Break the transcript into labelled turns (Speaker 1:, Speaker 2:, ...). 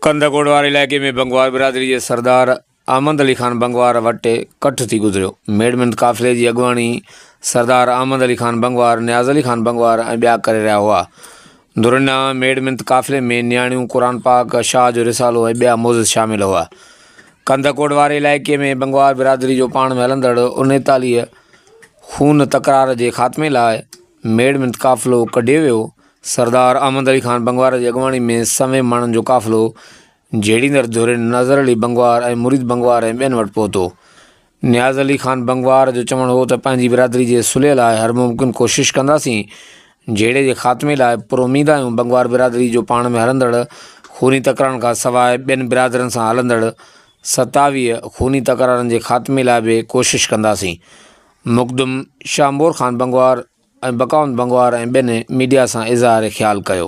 Speaker 1: ڪنڌڪوٽ واري علائقي ۾ بنگوار برادري جي سردار احمد علي خان بنگوار وٽ ڪٺ ٿي گذريو. ميڙ منٿ قافلي جي اڳواڻي سردار احمد علي خان بنگوار، نياز علي خان بنگوار ۽ ٻيا ڪري رهيا هئا. ڌرين ڏانهن ميڙ منٿ قافلي ۾ نياڻيون، قرآن پاڪ، شاهه جو رسالو ۽ ٻيا معزز شامل هئا. ڪنڌڪوٽ واري علائقي ۾ بنگوار برادري جو پاڻ ۾ هلندڙ انيتاليهه خون تڪرار جي خاتمي لاء ميڙ منٿ قافلو ڪڍيو ويو. سردار احمد علي خان بنگوار جي اڳواڻي ۾ سوين ماڻهن جو قافلو جهيڙيندڙ ڌرين نظر علي بنگوار ۽ مريد بنگوار ۽ ٻين وٽ پهتو. نياز علي خان بنگوار جو چوڻ هو ته پنهنجي برادري جي صلح لاء هر ممڪن ڪوشش ڪنداسين، جهيڙي جي خاتمي لاء پراميد آهيون، بنگوار برادري جو پاڻ ۾ هلندڙ خوني تڪرارن کان سواء ٻين برادرين سان هلندڙ 27 خوني تڪرارن جي خاتمي لاء به ڪوشش ڪنداسين. مخدوم شاهه مور خان بنگوار ۽ بقاؤن بنگوار ۽ ٻين ميڊيا سان اظهار خيال ڪيو.